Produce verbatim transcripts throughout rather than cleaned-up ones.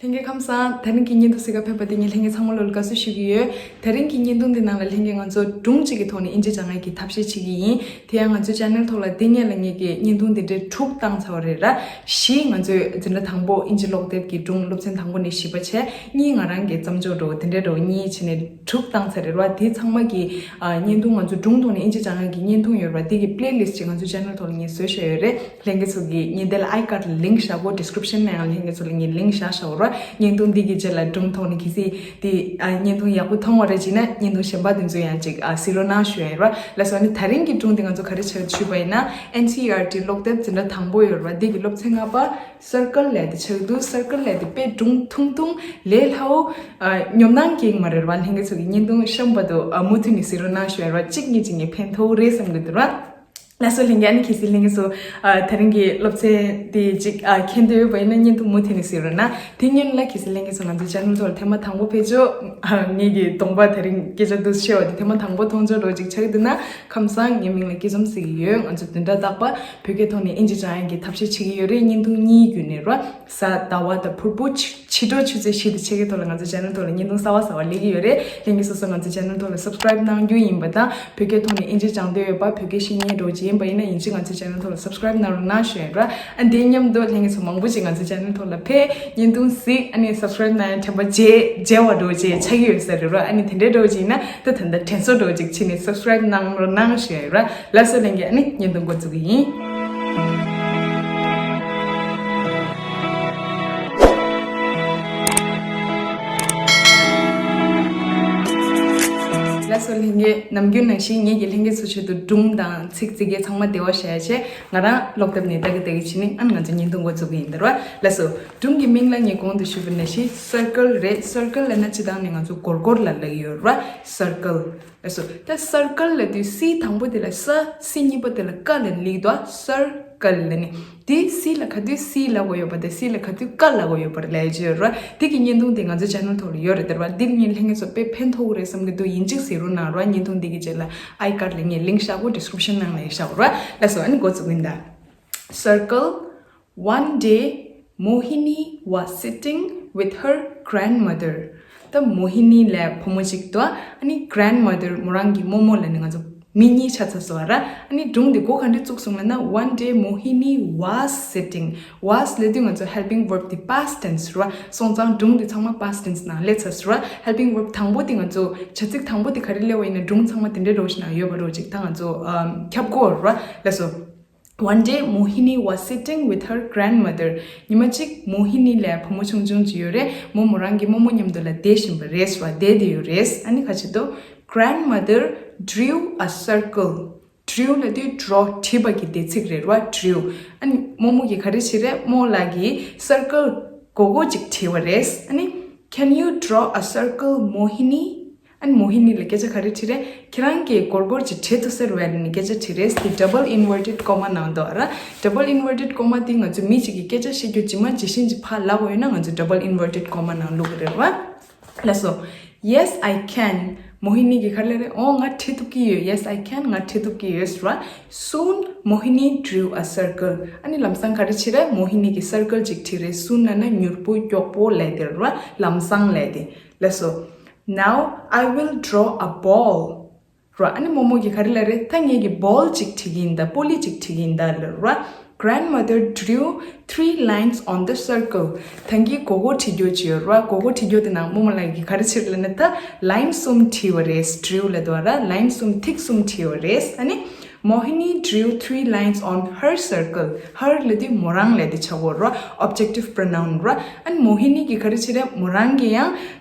ལྷན་རྒྱས་ཁམས་བཟང་། དེ་རིང་གི་བརྙན་ཐུང་གཟིགས་ག་ཕེབས་པ་དེ་ངས་ལྷན་རྒྱས་ཚང་མ་ལོ་ལ་དགའ་བསུ་ཞུ་གི་ཡོད། དེ་རིང་གི་བརྙན་ཐུང་འདི་ནང་ལ་ལྷན་རྒྱས་ང་ཚོ་སྒྲུང་གཅིག་གི་ཐོག་ནས་དབྱིན་ཇི་སྦྱང་ཡས་ཀྱི་ཐབས་ཤེས་བྱེད་ཀྱི་ཡིན། དེ་ཡང་ང་ཚོའི་ཆེ་ནལ་ཐོག་ལ་འདི་སྔོན་ལ་ངེད་ཀྱིས་བརྙན་ཐུང་འདི་འདྲའི་དྲུག་བཏང་ཚར་བ་རེད་ར། བཞི་ང་ཚོས་འཛིན་གྲྭ་དང་པོ་དབྱིན་ཇི་ཀློག་དེབ་ཀྱི་སྒྲུང་སློབ་ཚན་དང་པོ་ནས་བཞི་པ་བྱས། གཉིས་ང་རང་གི་བརྩམས་ཆོས་འདྲ་བོ་དེ་འདྲའི་འདྲ་བོ་གཉིས་བྱས་ནས་དྲུག་བཏང་ཚར་རེད་བ། དེ་ཚང་མ་གི་ཨ་བརྙན་ཐུང་ང་ཚོ་སྒྲུང་ཐོག་ནས་དབྱིན་ཇི་སྦྱང་ཡས་ཀྱི་བརྙན་ཐུང་ཡོད་རེད་བ། དེ་གི་པི་ལེ་ལིསི་ཊི་ཅིག་ང་ཚོའི་ཆེ་ནལ་ཐོག་ལ་ངས་བཟོས་བཞག་ཡོད་རེད། ལྷན་རྒྱས་ཚོ་གིས་ངས་འདི་ལ་ཨའི་ཀར་ཌི་ལིང་ཀི་བཞག་གོ། ཌི་སི་ཀི་རིབ་ཤན་ནང་ཡང་ལྷན་རྒྱས་ཚོ་ལ་ངས་ལིང་ཀི་བཞག་བཞག་ཡོད་ར། བརྙན་ཐུང་འདི་གི་རྗེས་ལ་སྒྲུང་ཐོག་ནས་གལ་སྲིད་དེ་ཨ་བརྙན་ཐུང་ཡག་པོ་མཐོང་བ་རེད་ཅེ་ན། བརྙན་ཐུང་གཞན་པ་དེ་ཚོ་ཡང་ཅིག་ཨ་གཟིགས་རོགས་གནང་ཞུ་ཡ་ཡིན་ར། ལགས་སོ། ཨ་ནི་དེ་རིང་གི་སྒྲུང་འདི་ང་ཚོ་ག་རེ་ཆགས་ཞུས་པ་ཡིན་ན། ཨེན་སི་ཨི་ཨར་ཊི་ཀློག་དེབ་འཛིན་གྲྭ་དང་པོ་ཡོད་ར། འདི་གི་སློབ་ཚན་ལྔ་པ་སར་ཀལ་ལབ་ཡས་དེ་ཆགས་འདུག་སར་ཀལ་ལབ་ཡས་དེ་དཔེ་སྒྲུང་ཐུང་ཐུང་ལས་སླ་བོ། ཨ་ཉོབ་སྣང་སྐྱེ་གི་མ་རེད་བ། ལྷན་རྒྱས་ཚོ་གིས་བརྙན་ཐུང་གཤམ་བར་དུ་ཨ་མུ་མཐུད་ནས་གཟིགས་རོགས་གནང་ཞུ་ཡ་ཡིན་ར། གཅིག་གཉིས་གཅིག་ངས་ཕན་ཐོགས་རེད་བསམ་གི་འདུག་ར། ལགས་སོ། ལྷན་རྒྱས། ཨ་ནི་གལ་སྲིད་ལྷན་རྒྱས་ཚོ་ཨ་དེ་རིང་གི་སློབ་ཚན་དེ་ཅིག་ཨ་མཁྱེན་འདོད་ཡོད་པ་ཡིན་ན་བརྙན་ཐུང་མུ་མཐུད་ནས་གཟིགས་རོགས་གནང་། དེ་སྔོན་ལ་གལ་སྲིད་ལྷན་རྒྱས་ཚོ་ང་ཚོའི་ཆེ་ནལ་ཐོག་ལ་ཐེངས་མ་དང་པོ་ཕེབས་ཆོག་ཨ་ངེད་ཀྱི་གདོང་པ་དེ་རིང་སྐད་ཆ་འདི་བཤད་པ་དེ་ཐེངས་མ་དང་པོ་མཐོང་ཆོག་འདྲ་བོ་ཅིག་ཆགས་འདུག་ན། ཁམས་བཟང་། ངའི་མིང་ལ་སྐྱིད་འཛོམས་ཟེར་གྱི་ཡོད། ང་ཚོ་བདུན་ཕྲག་རྟག་པར་བོད་སྐད་ཐོག་ནས་དབྱིན་ཇི་སྦྱང་ཡས་ཀྱི་ཐབས་ཤེས་བྱེད་ཀྱི་ཡོད་རེད། བརྙན་ཐུང་གཉིས་བརྒྱུད་ནས་ར། གཟའ་ཟླ་བ་དང་ཕུར་བུ། ཕྱི་དྲོ་ཆུ་ཚོད་བཞི་དང་ཕྱེད་ཀའི་ཐོག་ལ་ང་ཚོའི་ཆེ་ནལ་ཐོག་ལ་བརྙན་ཐུང་གསར་བ་གསར་བ་སླེབས་ཀྱི་ཡོད་རེད། ལྷན་རྒྱས་སོ་སོ་ང་ཚོའི་ཆེ་ནལ་ཐོག་ལ་སབ་སི་ཀི་རབ་གནང་རྒྱུ་ཡིན་པ་དང་། བོད་སྐད་ཐོག་ནས་དབྱིན་ཇི་སྦྱང་འདོད་ཡོད་པ། བོད་སྐད་ཤེས་མཁན་འདྲ་བོ་ཅིག་ཡིན་པ་ཡིན་ན་ཡིན་གཅིག་ང་ཚོའི་ཆེ་ནལ་ཐོག་ལ་སབ་སི་ཀི་རབ་གནང་རོགས་གནང་ཞུ་ཡ་ཡིན་ར། ཨ་འདིའི་མཉམ་དུ་ལྷན་རྒྱས་ཚོ་མང་པོ་ཅིག་ང་ཚོའི་ཆེ་ནལ་ཐོག་ལ་ཕེབས། བརྙན་ཐུང་གཟིགས། ཨ་ནི་སབ་སི་ཀི་རབ་གནང་ཡ་དྲན་པ་བརྗེད་བརྗེད་པ་འདྲ་བོ་ཅིག་ཆགས་ཀྱི་ཡོད་ས་རེད་ར། ཨ་ནི་དེ་འདྲའི་འདྲ་བོ་ཅིག་ཡིན་ན་ད་ད་ལྟ་དྲན་གསོ་འདྲ་བོ་ཅིག་བྱས་ནས་སབ་སི་ཀི་རབ་གནང་རོགས་གནང་ཞུ་ཡ་ཡིན་ར། ལགས་སོ། ལྷན་རྒྱས། ཨ་ནི་བརྙན་ཐུང་འགོ་འཛུགས་ཀྱི་ཡིན། ལགས་སོ། ལྷན་རྒྱས། ནམ་རྒྱུན་ནང་བཞིན་ངེད་ཀྱིས་ལྷན་རྒྱས་ཚོའི་ཆེད་དུ་སྒྲུང་དང་ཚིག་རྩིས་ཀྱི་ཚང་མ་བདེ་བ་བྱས་བྱས། ང་རང་ཀློག་དེབ་ནས་ལྟ་གི་ལྟ་གི་བྱས་ནས། ཨ་ནི་ང་ཚོ་བརྙན་ཐུང་འགོ་འཛུགས་ཀྱི་ཡིན་ད་ར། ལགས་སོ། སྒྲུང་གི་མིང་ལ་ངས་གོང་དུ་ཞུས་པ་ནང་བཞིན་སར་ཀལ་རེད། སར་ཀལ་ལབ་ན་སྤྱིར་བཏང་ནས་ང་ཚོ་སྒོར་སྒོར་ལ་ལབ་ཀྱི་ཡོད་ར། སར་ཀལ། ལགས་སོ། ད་སར་ཀལ་ལབ་དུས་སི་དང་པོ་དེ་ལ་ས། སི་གཉིས་པ་དེ་ལ་ཀ་ལབ་ནས་སླེབས་འདུག་སར་ཀལ་ལབ་ནས། དེ་སི་ལ་ག་དུས་སི་ལབ་དགོས་ཡོད་པ་དང་སི་ལ་ག་དུས་ཀ་ལབ་དགོས་ཡོད་པ་ལབ་ཀྱི་ཡོད་ར། དེ་གི་བརྙན་ཐུང་དེ་ང་ཚོའི་ཆེ་ནལ་ཐོག་ལ་ཡོད་རེད་ད་ར། འདིར་ངས་ལྷན་རྒྱས་ཚོ་དཔེ་ཕན་ཐོགས་རེད་བསམ་གྱི་འདུག་ཡིན་གཅིག་གཟིགས་རོགས་གནང་ར། བརྙན་ཐུང་འདི་གི་རྗེས་ལ་ཨའི་ཀར་ཌི་ལ་ངས་ལིང་ཀི་བཞག་གོ། ཌི་སི་ཀི་རིབ་ཤན་ནང་ལ་ཡང་བཞག་གོ་ར། ལགས་སོ། ཨ་ནི་འགོ་འཛུགས་ཡིན་ད། Circle. One day, Mohini was sitting with her grandmother. ད་མོ་ཧི་ནི་ལབ་བུ་མོ་གཅིག་འདུག་ཨ་ནི་གྷ་རན་མ་དར། མོ་རང་གི་རྨོ་མོ་ལབ་ནས་ང་ཚོ་མི་གཉིས་ཆ་ཚང་སོང་བ་ར། ཨ་ནི་སྒྲུང་འདི་འགོ་ག་འདྲས་བཙུགས་སོང་ལབ་ན། One day Mohini was sitting. Was ལབ་དུས་ང་ཚོ་helping verb དེ་past tense ར། སོང་ཙང་སྒྲུང་འདི་ཚང་མ་past tense ནང་སླེབས་ཚར་སོང་ར། Helping verb དང་པོ་དེ་ང་ཚོ་བྱ་ཚིག་དང་པོ་དེ་ག་རེ་སླེབས་པ་ཡིན་ན་སྒྲུང་ཚང་མ་དེ་འདྲའི་རོ་ཞིག་ནང་ཡོད་པ་རོ་ཅིག་ད་ང་ཚོ་ཨམ་ཁྱབ་གོ་ར། ལགས་སོ། One day, Mohini was sitting with her grandmother. ཉི་མ་གཅིག་མོ་ཧི་ནི་ལབ་བུ་མོ་ཆུང་ཆུང་ཅིག་ཡོད་རེད། མོ་མོ་རང་གི་རྨོ་མོ་མཉམ་དུ་ལ་བསྡད་བཞིན་པ་རེད་ཟེར་བ། བསྡད་བསྡད་ཡོད་རེད། ཨ་ནི་ག་ཅི་འདུག Grandmother drew a circle. Drew ལབ་དུས་draw བྲིས་པ་གི་འདས་ཚིག་རེད་བ། Drew. ཨ་ནི་རྨོ་མོ་གིས་ག་རེ་བྱས་རེད། རྨོ་ལགས་ཀྱིས་circle སྒོར་སྒོར་ཅིག་བྲིས་པ་རེད། ཨ་ནི། Can you draw a circle, Mohini? ཨ་ནི་མོ་ཧི་ནི་ལ་སྐད་ཆ་ག་རེ་དྲིས་རེད། ཁྱེད་རང་གིས་སྒོར་སྒོར་ཅིག་བྲིས་ཐུབ་ས་རེད་ལབ་ནས་སྐད་ཆ་དྲིས་རེད། དེ་double inverted comma ནང་འདུག་ར། Double inverted comma དེ་ང་ཚོ་མི་གཅིག་གིས་སྐད་ཆ་བཤད་རྒྱུ་ཇི་མ་ཇི་བཞིན་ཅིག་ཕར་ལབ་དགོས་ཡོད་ན་ང་ཚོ་double inverted comma ནང་བླུག་གི་རེད་བ། ལགས་སོ། Yes, I can. མོ་ཧི་ནི་གིས་ག་རེ་ལབ་རེད། ཨོ་ང་བྲིས་ཐུབ་ཀྱི་ཡོད། Yes, I can. ང་བྲིས་ཐུབ་ཀྱི་ཡོད་ཟེར་བ། Soon, Mohini drew a circle. ཨ་ནི་ལམ་སང་ག་རེ་བྱས་རེད། མོ་ཧི་ནི་གིས་circle ཅིག་བྲིས་རེད། Soon ལབ་ན་མྱུར་པོ་མགྱོགས་པོ་ལབ་དེ་རེད་བ། ལམ་སང་ལབ་དེ། ལགས་སོ། Now I will draw a ball. ར། ཨ་ནི་རྨོ་མོ་གིས་ག་རེ་ལབ་རེད། ད་ངེད་ཀྱིས་ball ཅིག་བྲིས་ཀྱི་ཡིན་ད། པོ་ལི་ཅིག་བྲིས་ཀྱི་ཡིན་ད་ལབ་ར། Grandmother drew three lines on the circle. ད་གིན་སྒོར་སྒོར་བྲིས་རྒྱུ་ཅིག་ཡོད་ར། སྒོར་སྒོར་བྲིས་རྒྱུ་དེ་ནང་རྨོ་མོ་ལགས་ཀྱིས་ག་རེ་བྱས་རེད་ལབ་ན། ད་line གསུམ་བྲིས་པ་རེད། Drew ལབ་འདུག་ར། Line གསུམ། ཐིག་གསུམ་བྲིས་པ་རེད། ཨ་ནི། Mohini drew three lines on her circle. Her ལབ་དུས་མོ་རང་ལབ་དེ་ཆགས་ཀྱི་ཡོད་ར། Objective pronoun ར། ཨ་ནི་མོ་ཧི་ནི་གིས་ག་རེ་བྱས་རེད། མོ་རང་གིས་ཡང་།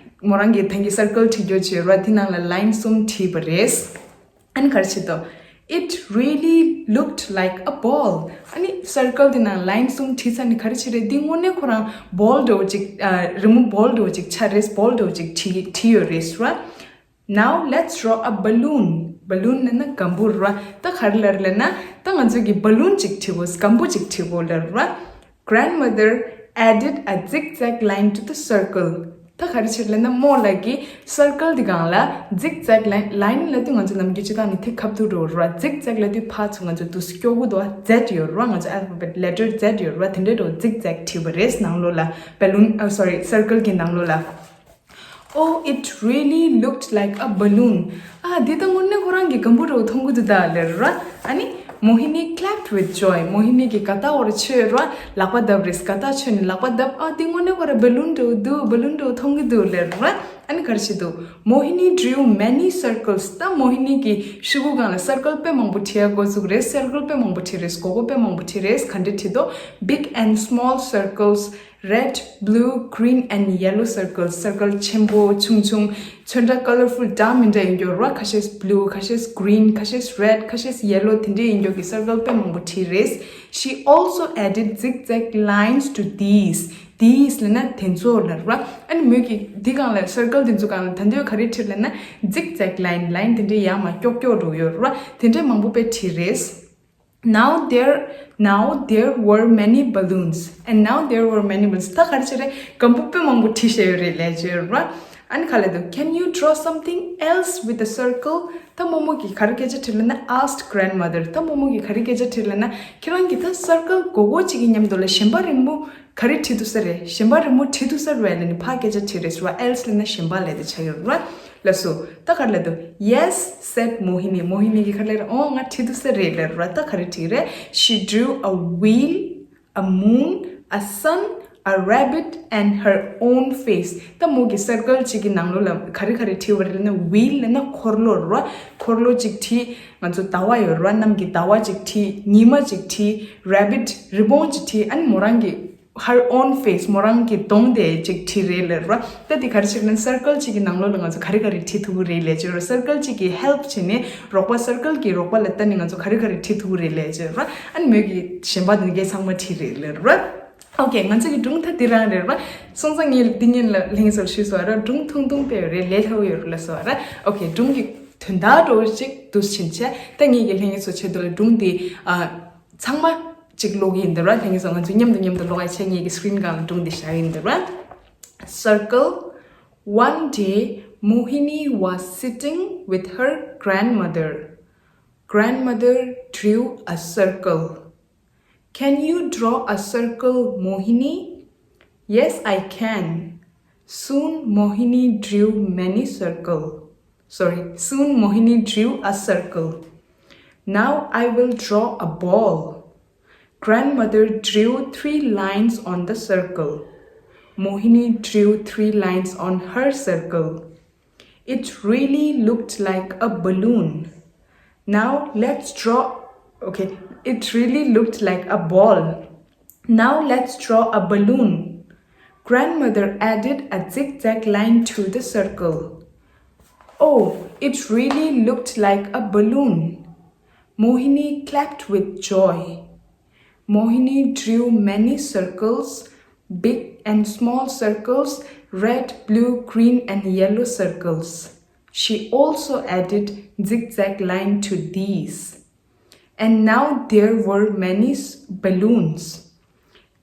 མོ་རང་གིས་ད་གིན་circle བྲིས་རྒྱུ་བྱས་ར། དེ་ནང་ལ་line གསུམ་བྲིས་པ་རེད། ཨ་ནི་ག་རེ་བྱས་འདུག It really looked like a ball. ཨ་ནི་circle དེ་ནང་line གསུམ་བྲིས་ཚར་ནས་ག་རེ་བྱས་རེད། འདི་དངོས་གནས་ཁོ་རང་ball འདྲ་བོ་ཅིག་ཨ། རི་མོ་ball འདྲ་བོ་ཅིག་ཆགས་རེད། ball འདྲ་བོ་ཅིག་བྲིས་བྲིས་ཡོད་རེད་ཟེར་བ། Now let's draw a balloon. Balloon ལབ་ན་སྒམ་པོ་ར། ད་ག་རེ་ལབ་རེད་ལབ་ན། ད་ང་ཚོ་གིས་balloon ཅིག་བྲིས་དགོས། སྒམ་པོ་ཅིག་བྲིས་དགོས་ལབ་ར། Grandmother added a zigzag line to the circle. ད་ག་རེ་བྱེད་ལབ་ན་མོ་ལགས་ཀྱིས་circle འདི་སྒང་ལ་zigzag line, line ལབ་དུས་ང་ཚོ་ནམ་རྒྱུན་སྤྱིར་བཏང་ནས་དེ་ཁ་ཐུག་འགྲོ་ར། zigzag ལབ་དུས་ཕར་ཚུར་ང་ཚོ་འདུག་སེ་སྐྱོ་གུ་འདུག་བ། Z ཡོད་ར། ང་ཚོ་alphabet letter Z ཡོད་ར། དེ་འདྲའི་འགྲོ་zigzag བྲིས་པ་རེད། ནང་ལོགས་ལ་balloon, ཨ་sorry, circle གྱི་ནང་ལོགས་ལ། Oh, it really looked like a balloon. ཨ་འདི་ད་དངོས་གནས་ཁོ་རང་གི་སྒམ་པོ་འདྲ་བོ་མཐོང་གི་འདུག་ད་ལབ་ར། ཨ་ནི་Mohini clapped with joy. མོ་ཧི་ནི་གིས་དགའ་ཐག་འོར་ཆོས་ར། ལག་པ་བརྡབས་རེད། དགའ་ཐག་ཆོད་ནས་ལག་པ་བརྡབས། ཨ་འདི་དངོས་གནས་ཁོ་རང་balloon འདྲ་བོ་འདུག balloon འདྲ་བོ་མཐོང་གི་འདུག་ལབ་ར། ཨ་ནི་ག་རེ་བྱེད་འདུག Mohini drew many circles. ད་མོ་ཧི་ནི་གིས་ཤོག་གུ་སྒང་ལ་circle དཔེ་མང་པོ་བྲིས་ཡ་འགོ་བཙུགས་རེད། circle དཔེ་མང་པོ་བྲིས་རེད། སྒོར་སྒོར་དཔེ་མང་པོ་བྲིས་རེད། ག་འདྲ་བྲིས་འདུག Big and small circles, red, blue, green and yellow circles. circle ཆེན་པོ་ཆུང་ཆུང་ཚོན་ཁྲ་colorful འདྲ་མི་འདྲ་ཡིན་རྒྱུ་ར། ཁ་ཤས་blue, ཁ་ཤས་green, ཁ་ཤས་red, ཁ་ཤས་yellow དེ་འདྲའི་ཡིན་རྒྱུ་གི་circle དཔེ་མང་པོ་བྲིས་རེད། She also added zigzag lines to these. these ལབ་ན་དེ་ཚོ་ལབ་ར། ཨ་ནི་མོས་ཀྱིས་འདི་སྒང་ལ་circle དེ་ཚོ་སྒང་ལ་ད་འདོད་ག་རེ་བྲིས་ལབ་ན་zigzag line, line དེ་འདྲའི་ཡར་མར་ཀྱོག་ཀྱོག་འགྲོ་ཡོད་ར། དེ་འདྲའི་མང་པོ་དཔེ་བྲིས་རེད། Now there, now there were many balloons. And now there were many balloons. ད་ག་རེ་བྱས་རེད། སྒམ་པོ་དཔེ་མང་པོ་བྲིས་བཞག་ཡོད་རེད་ལབ་བྱས་ར། ཨ་ནི་ག་ལབ་འདུག Can you draw something else with a circle? ད་རྨོ་མོ་གིས་ག་རེ་སྐད་ཆ་དྲིས་ལབ་ན། asked grandmother. ད་རྨོ་མོ་གིས་ག་རེ་སྐད་ཆ་དྲིས་ལབ་ན། ཁྱེད་རང་གིས་ད་circle སྒོར་སྒོར་གཅིག་གི་མཉམ་དུ་ལ་གཞན་པ་རི་མོ་ག་རེ་བྲིས་འདུག་ས་རེད། གཞན་པ་རི་མོ་བྲིས་འདུག་ས་རེད་ལབ་ནས་ཕར་སྐད་ཆ་དྲིས་རེད་ར། else ལབ་ན་གཞན་པ་ལབ་དེ་ཆགས་ཡོད་ར། ལགས་སོ། ད་ག་རེ་ལབ་འདུག Yes, said Mohini. མོ་ཧི་ནི་གིས་ག་རེ་ལབ་རེད། ཨོ་ང་བྲིས་འདུག་ས་རེད་ལབ་ར། ད་ག་རེ་བྲིས་རེད། She drew a wheel, a moon, a sun, a rabbit and her own face. ད་མོ་གིས་circle གཅིག་གི་ནང་ལོགས་ལ་ག་རེ་ག་རེ་བྲིས་པ་རེད་ལབ་ན། wheel ལབ་ན་འཁོར་ལོ་ར། འཁོར་ལོ་གཅིག་བྲིས། ང་ཚོ་ཟླ་བ་ཡོད་ར། གནམ་གྱི་ཟླ་བ་གཅིག་བྲིས། ཉི་མ་གཅིག་བྲིས། rabbit རི་བོང་གཅིག་བྲིས། ཨ་ནི་མོ་རང་གི her own face མོ་རང་གི་གདོང་དེ་གཅིག་བྲིས་རེད་ལབ་ར། ད་དེ་ག་རེ་བྱེད་ན་circle གཅིག་གི་ནང་ལོགས་ལ་ང་ཚོ་ག་རེ་ག་རེ་བྲིས་ཐུབ་ཀྱི་རེད་ལབ་བྱས་ར། circle གཅིག་གི་help བྱས་ནས་རོགས་པ་circle གྱི་རོགས་པ་ལ་བརྟེན་ནས་ང་ཚོ་ག་རེ་ག་རེ་བྲིས་ཐུབ་ཀྱི་རེད་ལབ་བྱས་ར། ཨ་ནི་མོས་ཀྱིས་གཞན་པ་དེ་གའི་ཚང་མ་བྲིས་རེད་ལབ་ར། ཨོ་ཁེ། ང་ཚོ་གི་སྒྲུང་ད་འདི་རང་རེད་ར། སོང་ཙང་ངས་འདི་ཉིན་ལ་ལྷན་རྒྱས་ཚོར་ཞུས་སོང་ར། སྒྲུང་ཐུང་ཐུང་དཔེ་རེད། ལས་སླ་བོ་ཡོད་རེད་ལབ་སོང་ར། ཨོ་ཁེ། སྒྲུང་གི་དོན་དག་འདྲ་བོ་ཞིག་འདུག་ཕྱིན་ཆད་ད་ངས་ཀྱི་ལྷན་རྒྱས་ཚོ་ཆེད་དུ་ལ་སྒྲུང་འདི་ཨ། ཚང་མ་གཅིག་ཀློག་གི་ཡིན་འདི་ར། ལྷན་རྒྱས་ཚོ་ང་ཚོ་མཉམ་དུ་མཉམ་དུ་ཀློག་ཡ་བྱས། ངེད་ཀྱི་screen སྒང་ལ་སྒྲུང་འདི་བཞག་ཡིན་འདི་ར། Circle. One day, Mohini was sitting with her grandmother. Grandmother drew a circle. Can you draw a circle, Mohini? Yes, I can. Soon, Mohini drew many circle. Sorry, soon Mohini drew a circle. Now I will draw a ball. Grandmother drew three lines on the circle. Mohini drew three lines on her circle. It really looked like a balloon. Now let's draw, okay, it really looked like a ball. Now let's draw a balloon. Grandmother added a zigzag line to the circle. Oh, it really looked like a balloon. Mohini clapped with joy. Mohini drew many circles, big and small circles, red, blue, green, and yellow circles. She also added zigzag line to these. And now there were many s- balloons.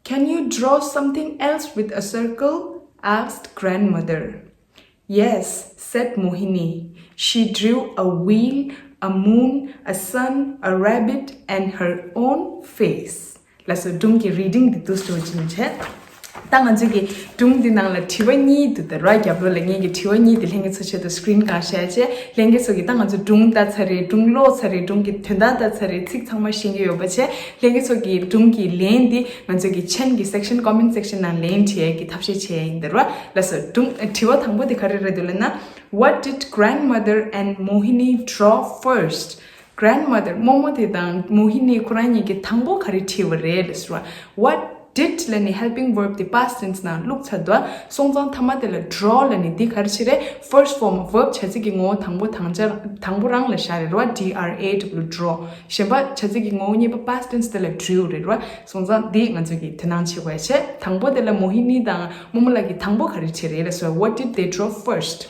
Can you draw something else with a circle? Asked grandmother. Yes, said Mohini. She drew a wheel, a moon, a sun, a rabbit, and her own face. ལགས་སོ། སྒྲུང་གི་reading འདི་འདུག་སེ་ཞུ་བ་བྱས། ད་ང་ཚོ་གི་སྒྲུང་འདི་ནང་ལ་དྲི་བ་གཉིས་འདུག་ད་ར། རྒྱབ་ལོགས་ལ་ངེད་ཀྱི་དྲི་བ་གཉིས་འདི་ལྷན་རྒྱས་ཚོ་ཆེད་དུ་screen སྒང་བཞག་བྱས། ལྷན་རྒྱས་ཚོ་གིས་ད་ང་ཚོ་སྒྲུང་ལྟ་ཚར་རེད། སྒྲུང་ཀློག་ཚར་རེད། སྒྲུང་གི་དོན་དག་ལྟ་ཚར་རེད། ཚིག་ཚང་མ་ཤེས་ཀྱི་ཡོད་པ་བྱས། ལྷན་རྒྱས་ཚོ་གིས་སྒྲུང་གི་ལན་འདི་ང་ཚོ་གི་མཆན་གྱི་section, comment section ནང་ལན་བྲིས་ཡས་ཀྱི་ཐབས་ཤེས་བྱས་ཡིན་འདི་ར། ལགས་སོ། སྒྲུང་དྲི་བ་དང་པོ་འདི་ག་རེ་རེད་འདུག་ལབ་ན། What did grandmother and Mohini draw first? grandmother རྨོ་མོ་དེ་དང་མོ་ཧི་ནི་ཁོ་རང་གཉིས་ཀྱིས་དང་པོ་ག་རེ་བྲིས་པ་རེད་ལབ་ཟེར་བ། What did ལབ་ནས་helping verb དེ་past tense ནང་བླུགས་ཚར་འདུག་སོང་ཙང་མཐའ་མ་དེ་ལ་draw ལབ་ནས་འདི་ག་རེ་བྱེད་རེད། first form verb བྱ་ཚིག་གི་ངོ་བོ་དང་པོ་དང་ཆ་དང་པོ་རང་ལ་བཞག་རེད་ར། D R A W draw. གཞན་པ་བྱ་ཚིག་གི་ངོ་བོ་གཉིས་པ་past tense དེ་ལ་drew རེད་ར། སོང་ཙང་འདི་ང་ཚོ་གིས་དོ་སྣང་བྱེད་དགོས་བྱས། དང་པོ་དེ་ལ་མོ་ཧི་ནི་དང་རྨོ་མོ་ལགས་ཀྱིས་དང་པོ་ག་རེ་བྲིས་རེད་ལབ་ཟེར་བ། What did they draw first?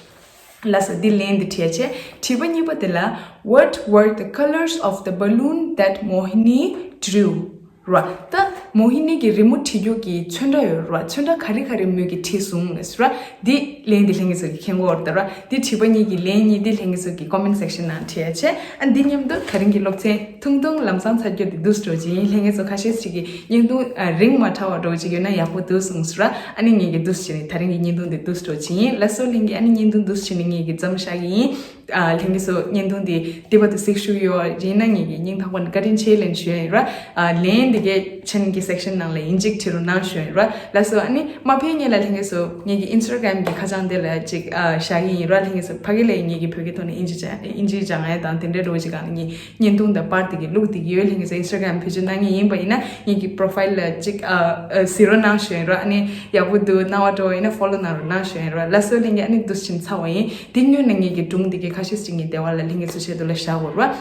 ལགས་སོ། འདི་ལན་འདི་བྲིས་བྱས། དྲི་བ་གཉིས་པ་དེ་ལ། What were the colors of the balloon that Mohini drew? ར། ད་ མོ་ཧི་ནི་གི་རི་མོ་བྲིས་རྒྱུ་གི་ཚོན་ཁྲ་ཡོད་ར། ཚོན་ཁྲ་ག་རེ་ག་རེ་མོས་ཀྱི་བྲིས་སོང་ལབ་སོང་ར། འདི་ལན་འདི་ལྷན་རྒྱས་ཚོ་གི་མཁྱེན་གྱི་ཡོད་རེད་ད་ར། འདི་བྲིས་པ་གཉིས་ཀྱི་ལན་གཉིས་འདི་ལྷན་རྒྱས་ཚོ་གི་comment section ནང་བྲིས་ཡ་བྱས། ཨ་འདི་མཉམ་དུ་ད་རིང་གི་སློབ་ཚན་ཐུང་ཐུང་ལམ་སང་ཚར་རྒྱུ་འདི་འདུག་སེ་འགྲོ་བྱེད་ཡིན། ལྷན་རྒྱས་ཚོ་ཁ་ཤས་ཤིག་གིས་བརྙན་ཐུང་ཨ་རིང་མ་ཕྲ་བ་འགྲོ་བྱེད་ཡོད་ན་ཡག་པོ་འདུག་གསུངས་སོང་ར། ཨ་ནི་ངེད་ཀྱི་འདུག་སེ་བྱས་ནས་ད་རིང་གི་བརྙན་ཐུང་འདི་འདུག་སེ་འགྲོ་བྱེད་ཡིན། ལགས་སོ་ལྷན་རྒྱས། ཨ་ནི་བརྙན་ཐུང་འདུག་སེ་བྱས་ནས་ངེད་ཀྱིས་མཚམས་བཞག་གི་ཡིན། ཨ་ལྷན་རྒྱས་ཚོ་བརྙན་ཐུང་འདི་འདི་བར་དུ་གཟིགས་ཞུ་ཡོད་ཡིན་ན་ངེད་ཀྱིས་སྙིང་ཐག་པ་ནས་བཀའ་དྲིན་ཆེ་ལན་ཞུ་ཡ་ཡིན་ར། ཨ་ལན་འདི་གའི་channel་གི་section་ནང་ལ་ཡིན་གཅིག་བྲིས་རོགས་གནང་ཞུ་ཡ་ཡིན་ར། ལགས་སོ། ཨ་ནི་མ་ཕེབས་སྔོན་ལ་ལྷན་རྒྱས་ཚོ་ངེད་ཀྱི་Instagram་གི་ཁ་བྱང་དེ་ལ་ཅིག་ཨ་བཞག་གི་ཡིན་ར། ལྷན་རྒྱས་ཚོ་ཕ་གི་ལ་ངེད་ཀྱི་བོད་སྐད་ཐོག་ནས་ཨིན་ཇི་སྦྱང་ཨིན་ཇི་སྦྱང་ཡ་དང་དེ་འདྲའི་འགྲོ་གི་ཅིག་གང་ལ་ངེད་བརྙན་ཐུང་དང་པར་དེ་གི་ལུགས་དེ་གི་ཡོད། ལྷན་རྒྱས་ཚོ་Instagram་བེད་སྤྱོད་གནང་མཁན་ཡིན་པ་ཡིན་ན་ངེད་ཀྱི་profile་ལ་ཅིག་ཨ་ཨ་གཟིགས་རོགས་གནང་ཞུ་ཡ་ཡིན་ར། ཨ་ནི་ཡག་པོ་འདུག་སྣང་བ་འགྲོ་བ་ཡིན་ན་follow་གནང་རོགས་གནང་ཞུ་ཡ་ཡིན་ར། ལགས་སོ་ལྷན་རྒྱས། ཨ་ནི་འདུག་སེ་བྱས་ནས་ཚར་བ་ཡིན། དེ་སྔོན་ནས་ངེད་ཀྱི་སྒྲུང་དེ་གའི་ཁ་ཤས་ཤིག་ངའི་སྡེ་བ་ལ་ལྷན་རྒྱས་ཚོ་ཆེད་དུ་ལ་བཞག་ཡོད་ར།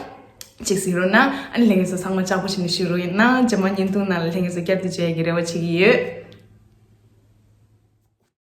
ཅིག་གཟིགས་རོགས་གནང་། ཨ་ནི་ལྷན་རྒྱས་ཚོ་ཚང་མ་ལྕགས་པོ་བྱས་ནས་བཞུགས་རོགས་གནང་། རྗེས་མ་བརྙན་ཐུང་ནང་ལ་ལྷན་རྒྱས་ཚོ་བསྐྱར་དུ་མཇལ་ཡ་གི་རེ་བ་བྱེད་ཀྱི་ཡོད།